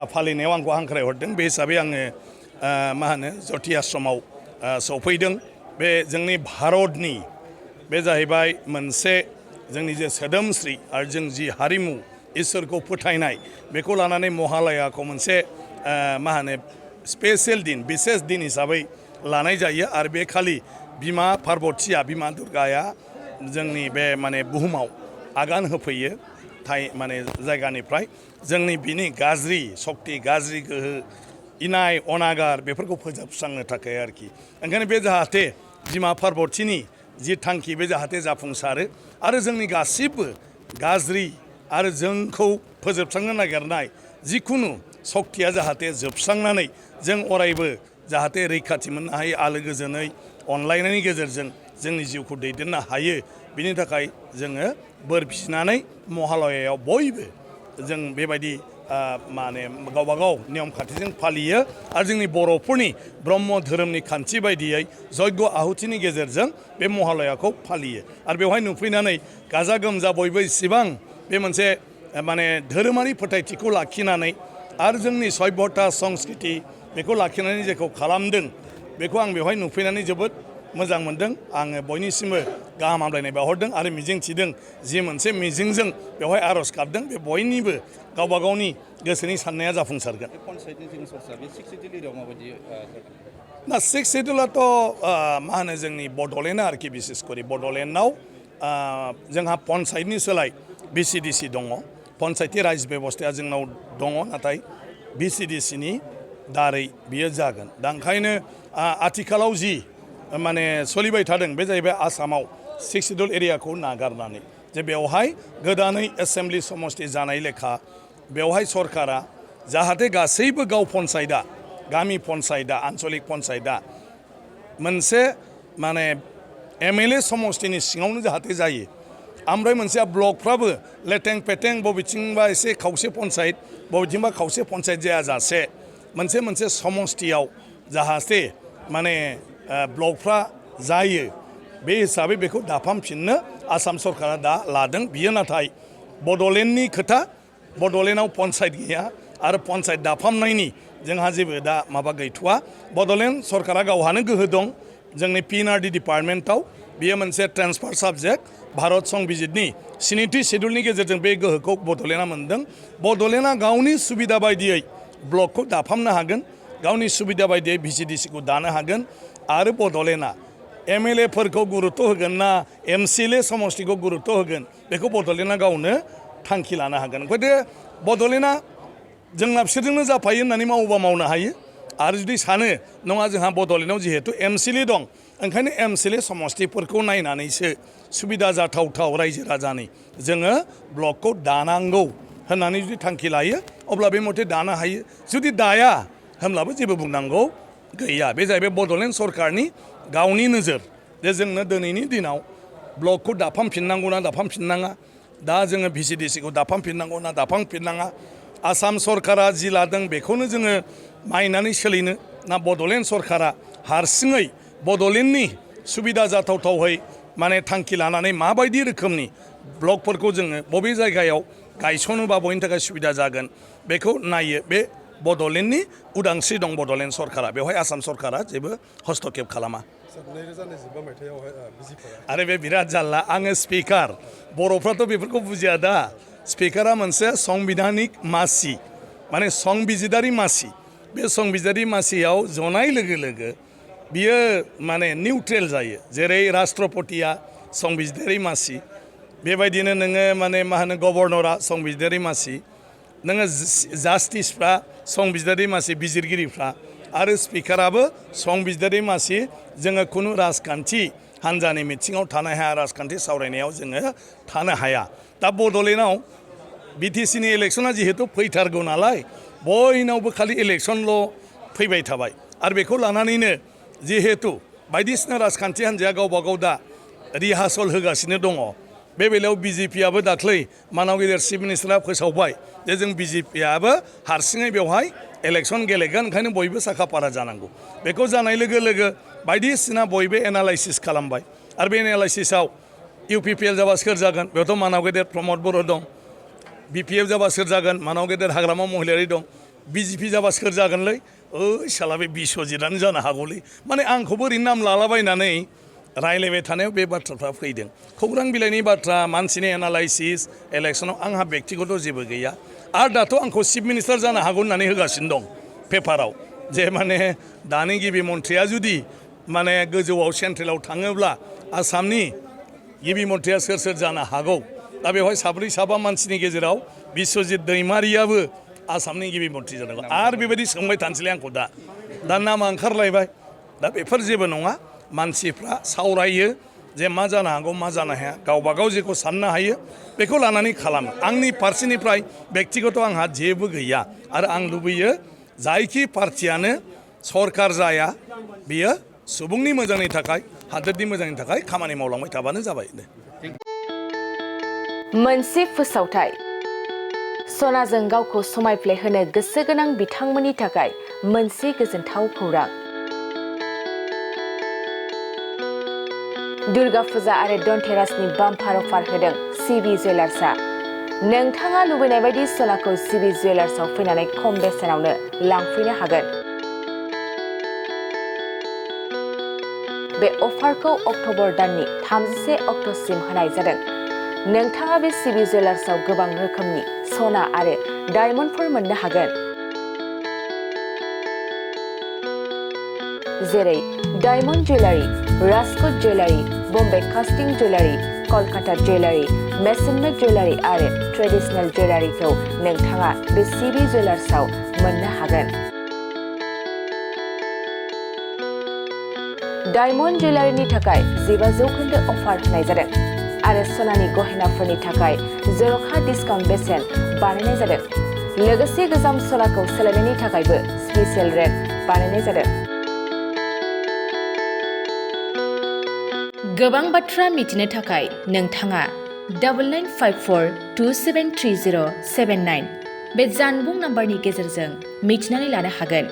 फालिनायाव आंखौ हांख्राय हरदों बे हिसाबै आङो मा होनो जति आश्रमाव सफैदों बे जोंनि भारतनि बे जाहैबाय मोनसे जोंनि जे सोदोमस्रि आरो जों जि हारिमु इसोरखौ फोथायनाय बेखौ लानानै महालयाखौ मोनसे मा होनो स्पेसियेल दिन बिसेस दिन हिसाबै लानाय जायो आरो बे खालि बिमा पार्बतीया बिमा दुर्गाया जोंनि बे माने बुहुमाव आगान होफैयो माने जायगानिफ्राय जोंनि बिनि गाज्रि सक्ति गाज्रि गोहो इनाय अनागार बेफोरखौ फोजोबस्रांनो थाखाय आरोखि ओंखायनो बे जाहाथे बिमा पार्बतीनि जि थांखि बे जाहाथे जाफुंसारो आरो जोंनि गासिबो गाज्रि आरो जोंखौ फोजोबस्रांनो नागिरनाय जिखुनु सक्तिया जाहाथे जोबस्रांनानै जों अरायबो जाहाथे रैखाथि मोननो हायो आलो गोजोनै अनलायनायनि गेजेरजों जोंनि जिउखौ दैदेननो हायो बिनि थाखाय जोङो बोर बिनानै महालयायाव बयबो जों बेबायदि माने गावबा गाव नियम खान्थिजों फालियो आरो जोंनि बर'फोरनि ब्रह्म धोरोमनि खान्थि बायदियै जग्य आहुतिनि गेजेरजों बे महालयाखौ फालियो आरो बेवहाय नुफैनानै गाजा गोमजा बयबो इसिबां बे मोनसे माने धोरोमारि फोथायथिखौ लाखिनानै आरो जोंनि सभ्यता संस्कृति बेखौ लाखिनानै जेखौ खालामदों बेखौ आं बेवहाय नुफैनानै जोबोद मोजां मोनदों आङो बयनिसिमबो गाहाम हामलायनाय बावहरदों आरो मिजिं थिदों जि मोनसे मिजिंजों बेवहाय आर'ज गाबदों बे बयनिबो गावबा गावनि गोसोनि साननाया जाफुंसारगोन ना सिक्स सिडुलाथ' मा होनो जोंनि बड'लेण्ड आरोखि बिसेस करि बड'लेण्डआव जोंहा पन्सायतनि सोलाय VCDC दङ पन्सायती रायजो बेबस्थाया जोंनाव दङ नाथाय VCDCनि दारै बियो जागोन दा ओंखायनो आथिखालाव जि माने सोलिबाय थादों बे जाहैबाय आसामाव सिक्स सिडुल एरियाखौ नागारनानै जे बेवहाय गोदानै एसेम्बलि समस्ति जानाय लेखा बेवहाय सरकारा जाहाथे गासैबो गाव पन्सायतआ गामि पन्सायतआ आन्चलिक पन्सायतआ मोनसे माने MLA समस्तिनि सिङावनो जाहाथे जायो ओमफ्राय मोनसे ब्लकफ्राबो लेटें पेटें बबेथिंबा एसे खावसे पन्सायत बबेथिंबा खावसे पन्सायत जायाजासे मोनसे समस्तियाव जाहाथे माने ब्लकफ्रा जायो बे हिसाबै बेखौ दाफामफिननो आसाम सरकारा दा लादों बियो नाथाय बड'लेण्डनि खोथा बड'लेण्डआव पन्सायत गैया आरो पन्सायत दाफामनायनि जोंहा जेबो दा माबा गैथ'वा बड'लेण्ड सरकारा गावहानो गोहो दं जोंनि PNRD डिपार्टमेन्टआव बियो मोनसे ट्रेन्सफार साबजेक्ट भारत संबिजितनि 7थि सिडुलनि गेजेरजों बे गोहोखौ बड'लेण्डआ मोनदों बड'लेण्डआ गावनि सुबिदा बायदियै ब्लकखौ दाफामनो हागोन गावनि सुबिदा बायदियै VCDCखौ दानो हागोन आरो बड'लेण्डआ MLA फोरखौ गुरुत्व होगोन ना MCLA समस्तिखौ गुरुत्व होगोन बेखौ बड'लेण्डआ गावनो थांखि लानो हागोन ओंखायनो बड'लेण्डआ जोंना बिसोरजोंनो जाफायो होननानै मावोबा मावनो हायो आरो जुदि सानो नङा जोंहा बड'लेण्डआव जिहेतु MCLA दं ओंखायनो MCLA समस्तिफोरखौ नायनानैसो सुबिदा जाथावथाव रायजो राजानि जोङो ब्लकखौ दानांगौ होननानै जुदि थांखि लायो अब्ला बे मथे दानो हायो जुदि दाया होमब्लाबो जेबो बुंनांगौ गैया बे जाहैबाय बड'लेण्ड सरकारनि गावनि नोजोर जे जोंनो दिनैनि दिनाव ब्लकखौ दाफामफिननांगौ ना दाफामफिननाङा दा जोङो VCDCखौ दाफामफिननांगौ ना दाफामफिननाङा आसाम सरकारा जि लादों बेखौनो जोङो मानिनानै सोलिनो ना बड'लेण्ड सरकारा हारसिङै बड'लेण्डनि सुबिदा जाथावथावै माने थांखि लानानै माबायदि रोखोमनि ब्लकफोरखौ जोङो बबे जायगायाव गायसनोबा बयनि थाखाय सुबिदा जागोन बेखौ नायो बे बड'लेण्डनि उदांस्रि दं बड'लेण्ड सरकारा बेवहाय आसाम सरकारा जेबो हस्तक्षेप खालामा आरो बे बिराद जारला आङो स्पिकार बर'फ्राथ' बेफोरखौ बुजिया दा स्पिकारा मोनसे संबिधानिक मासि माने संबिजिदारि मासि बे संबिजिदारि मासियाव जनाय लोगो लोगो बियो माने निउट्रेल जायो जेरै राष्ट्रपतिया संबिजिदारि मासि बेबायदिनो नोङो माने मा होनो गभर्नरा संबिजिदारि मासि नोङो जास्टिसफ्रा संबिजिदारि मासि बिजिरगिरिफ्रा आरो स्पिकाराबो संबिजिदारि मासि जोङो खुनु राजखान्थि हान्जानि मिथिङाव थानो हाया राजखान्थि सावरायनायाव जोङो थानो हाया दा बड'लेण्डआव BTCनि इलेक्सना जिहेतु फैथारगौ नालाय बयनावबो खालि इलेक्सनल' फैबाय थाबाय आरो बेखौ लानानैनो जिहेतु बायदिसिना राजखान्थि हान्जाया गावबा गाव दा रिहार्सल होगासिनो दङ बे बेलायाव BJPआबो दाख्लै मानाव गेदेर चिफ मिनिस्टारा फोसावबाय जे जों BJPआबो हारसिङै बेवहाय इलेक्सन गेलेगोन ओंखायनो बयबो साखा फारा जानांगौ बेखौ जानाय लोगो लोगो बायदिसिना बयबो एनालाइसिस खालामबाय आरो बे एनालाइसिसआव UPPL जाबा सोर जागोन बेयावथ' मानाव गेदेर प्रमद बर' दं BPF जाबा सोर जागोन मानाव गेदेर हाग्रामा महिलारि दं BJP जाबा सोर जागोनलै साला बे बिस्वजितआनो जानो हागौलै माने आंखौबो ओरैनो नाम लालाबायनानै रायलायबाय थानायाव बे बाथ्राफ्रा फैदों खौरां बिलाइनि बाथ्रा मानसिनि एनालाइसिस इलेक्सनाव आंहा बेक्तिगत जेबो गैया आरो दाथ' आंखौ चिफ मिनिस्टार जानो हागौ होननानै होगासिनो दं पेपाराव जे माने दानि गिबि मन्थ्रिया जुदि माने गोजौआव सेन्ट्रेलाव थाङोब्ला आसामनि गिबि मन्थ्रिया सोर सोर जानो हागौ दा बेवहाय साब्रै साबा मानसिनि गेजेराव बिस्वजित दैमारियाबो आसामनि गिबि मन्थ्रि जानांगौ आरो बेबायदि सोंबाय थानोसैलाय आंखौ दा नामा ओंखारलायबाय दा बेफोर जेबो नङा मानसिफ्रा सावरायो जे मा जानो हागौ मा जानो हाया गावबा गाव जेखौ साननो हायो बेखौ लानानै खालामो आंनि फारसेनिफ्राय बेक्तिगत आंहा जेबो गैया आरो आं लुबैयो जायखि पार्टियानो सरकार जाया बियो सुबुंनि मोजांनि थाखाय हादोरनि मोजांनि थाखाय खामानि मावलांबाय थाबानो जाबाय मोनसे फोसावथाय सनाजों गावखौ समायफ्लेहोनो गोसो गोनां बिथांमोननि थाखाय मोनसे गोजोनथाव खौरां दुर्गा फुजा आरो धनतेरासनि बाम्पार अफार होदों सिबि जुवेलार्सआ नोंथाङा लुबैनाय बायदि सनाखौ सिबि जुवेलार्सआव फैनानै खम बेसेनावनो लांफैनो हागोन बे अफारखौ अक्ट'बर दाननि 31 अक्ट'सिम होनाय जादों नोंथाङा बे सिबि जुवेलार्सआव गोबां रोखोमनि सना आरो डायमन्डफोर मोननो हागोन जेरै diamond jewellery Rajkot jewellery Bombay कास्टिं जुवेलारि कलकाता जुवेलारि मेसिन मेड जुवेलारि आरो ट्रेडिशनेल जुवेलारिखौ नोंथाङा बे सिबि जुवेलार्सआव मोननो हागोन डायमन्ड जुवेलारिनि थाखाय 15% अफार होनाय जादों आरो सनानि गहेनाफोरनि थाखाय जर'खा डिसकाउन्ट बेसेन बानायनाय जादों लोगोसे गोजाम सनाखौ सोलायनायनि थाखायबो स्पेशेल रेट बानायनाय जादों गोबां बाथ्रा मिथिनो थाखाय नोंथाङा 9954273079 बे जानबुं नाम्बारनि गेजेरजों मिथिनानै लानो हागोन